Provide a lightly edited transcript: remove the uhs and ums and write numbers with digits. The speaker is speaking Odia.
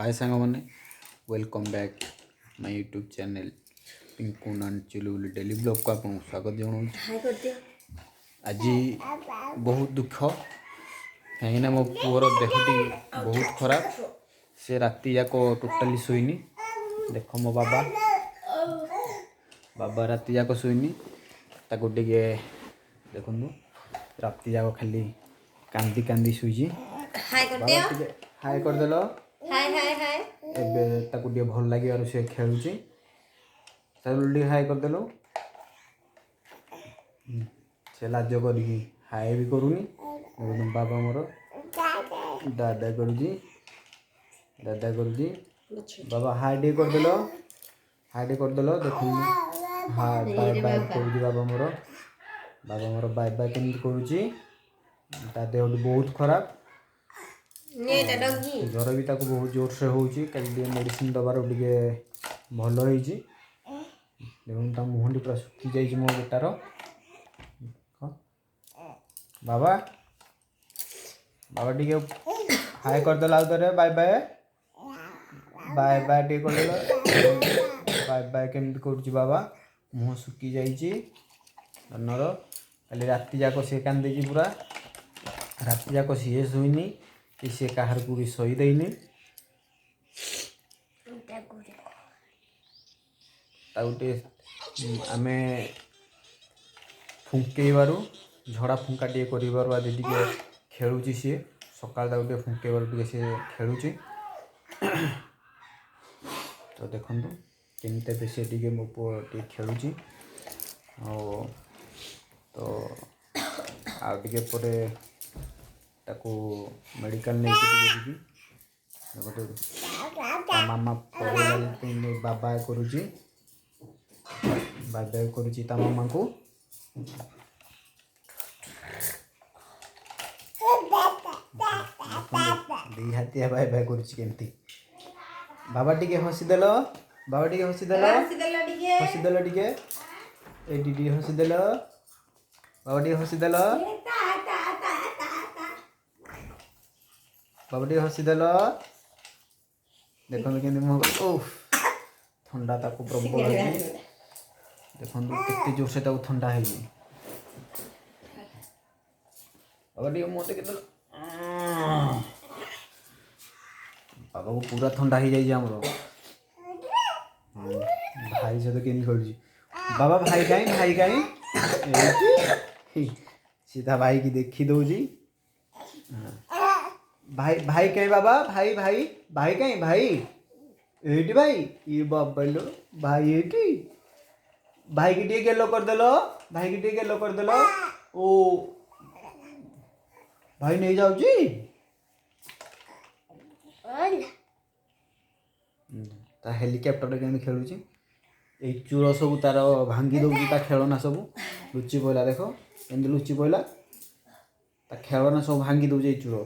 ହାଏ ସାଙ୍ଗମାନେ, welcome back my YouTube channel Pinku and Chulbuli daily ବ୍ଲଗ୍କୁ ଆପଣଙ୍କୁ ସ୍ୱାଗତ ଜଣାଉଛି। ହାଇ କରିଦିଅ। ଆଜି ବହୁତ ଦୁଃଖ, କାହିଁକିନା ମୋ ପୁଅର ଦେହଟି ବହୁତ ଖରାପ। ସେ ରାତି ଯାକ ଟୋଟାଲି ଶୋଇନି। ଦେଖ, ମୋ ବାବା ବାବା ରାତି ଯାକ ଶୋଇନି। ତାକୁ ଟିକେ ଦେଖନ୍ତୁ, ରାତି ଯାକ ଖାଲି କାନ୍ଦି କାନ୍ଦି ଶୋଇଛି। ହାଇ ବାବା, କରିଦିଅ। ଟିକେ ହାଏ କରିଦେଲ। High, high, high. ଏବେ ତାକୁ ଟିକେ ଭଲ ଲାଗିବାରୁ ସେ ଖେଳୁଛି। ତାକୁ ଟିକେ ହାଏ କରିଦେଲୁ। ସେ ଲାଜ କରିକି ହାଏ ବି କରୁନି। ଦେଖନ୍ତୁ, ବାବା ମୋର ଦାଦା କରୁଛି, ଦାଦା କରୁଛି। ବାବା, ହାଏ ଟିକେ କରିଦେଲ, ହାଏ ଟିକେ କରିଦେଲ। ଦେଖନ୍ତୁ, ହାଏ, ବାଏ ବାଏ କରୁଛି ବାବା ମୋର। ବାବା ମୋର ବାଏ ବାଏ କେମିତି କରୁଛି। ତା ଦେହଟି ବହୁତ ଖରାପ। ନେ ଏଇଟା ଡଗି। ଜ୍ୱର ବି ତାକୁ ବହୁତ ଜୋରସେ ହେଉଛି। କାଲି ଟିକେ ମେଡ଼ିସିନ ଦେବାରୁ ଟିକେ ଭଲ ହେଇଛି। ଦେଖନ୍ତୁ, ତା ମୁହଁଟି ପୁରା ଶୁଖି ଯାଇଛି ମୋ ବେଟାର। ହଁ, ବାବା, ବାବା, ଟିକେ ହାଏ କରିଦେଲ। ଆଉ ଥରେ ବାଏ ବାଏ, ବାଏ ବାଏ ଟିକେ କରିଦେଲ। ବାଏ ବାଏ କେମିତି କରୁଛି ବାବା। ମୁହଁ ଶୁଖି ଯାଇଛି ଧନର। କାଲି ରାତି ଯାକ ସିଏ କାନ୍ଦିଛି। ପୁରା ରାତି ଯାକ ସିଏ ଶୋଇନି କି ସିଏ କାହାରକୁ ବି ଶୋଇ ଦେଇନି। ତାକୁ ଟିକେ ଆମେ ଫୁଙ୍କେଇବାରୁ, ଝଡ଼ା ଫୁଙ୍କା ଟିକେ କରିବାରୁ ଆଜି ଟିକେ ଖେଳୁଛି ସିଏ। ସକାଳେ ତାକୁ ଟିକେ ଫୁଙ୍କେଇବାରୁ ଟିକେ ସିଏ ଖେଳୁଛି। ତ ଦେଖନ୍ତୁ କେମିତି ଏବେ ସିଏ ଟିକେ, ମୋ ପୁଅ ଟିକେ ଖେଳୁଛି। ଆଉ ତ ଆଉ ଟିକେ ପରେ ତାକୁ ମେଡ଼ିକାଲ ନେଇକି ଟିକେ ଯିବି। ଦେଖନ୍ତୁ, ତା ମାମା ପଳେଇଲା ଯେମିତି ବାବା କରୁଛି, ବାବା କରୁଛି ତା ମାମାକୁ। ଦେଖନ୍ତୁ, ଦି ହାତିଆ ବାଏ ବାଏ କରୁଛି କେମିତି। ବାବା, ଟିକେ ହସିଦେଲ। ବାବା, ଟିକେ ହସିଦେଲ। ହସିଦେଲ ଟିକେ। ହସିଦେଲ ଟିକେ। ଏଇଠି ଟିକେ ହସିଦେଲ। ବାବା, ଟିକେ ହସିଦେଲ। ତା ତା ତା ତା ତା। ବାବା, ଟିକେ ହସିଦେଲ। ଦେଖନ୍ତୁ କେମିତି ମୁହଁ। ଓଃ, ଥଣ୍ଡା ତାକୁ ପ୍ରବଳ ହେଇଛି। ଦେଖନ୍ତୁ କେତେ ଜୋରସେ ତାକୁ ଥଣ୍ଡା ହେଇଛି। ବାବା, ଟିକେ ମୁହଁ ଦେଖିଦେଲ। ବାବାକୁ ପୁରା ଥଣ୍ଡା ହେଇଯାଇଛି ଆମର। ଭାଇ ସହିତ କେମିତି ଖେଳୁଛି ବାବା। ଭାଇ କାହିଁ? ଭାଇ କାହିଁ? ଏଇଠି। ସିଏ ତା ଭାଇକି ଦେଖି ଦଉଛି। ଭାଇ, ଭାଇ କାହିଁ? ବାବା, ଭାଇ, ଭାଇ, ଭାଇ କାହିଁ? ଭାଇ ଏଇଠି। ଭାଇ, ଇଏ ବାବା ଲୋ, ଭାଇ ଏଇଠି। ଭାଇକି ଟିକେ ଗେଲ କରିଦେଲ। ଭାଇକି ଟିକେ ଗେଲ କରିଦେଲ। ଓ, ଭାଇ ନେଇଯାଉଛି। ତା ହେଲିକପ୍ଟରରେ କେମିତି ଖେଳୁଛି। ଏଇ ଚୂଳ ସବୁ ତାର ଭାଙ୍ଗି ଦଉଛି। ତା ଖେଳନା ସବୁ ଲୁଚି ପଇଲା। ଦେଖ କେମିତି ଲୁଚି ପଇଲା। ତା ଖେଳନା ସବୁ ଭାଙ୍ଗି ଦଉଛି ଏଇ ଚୂଳ।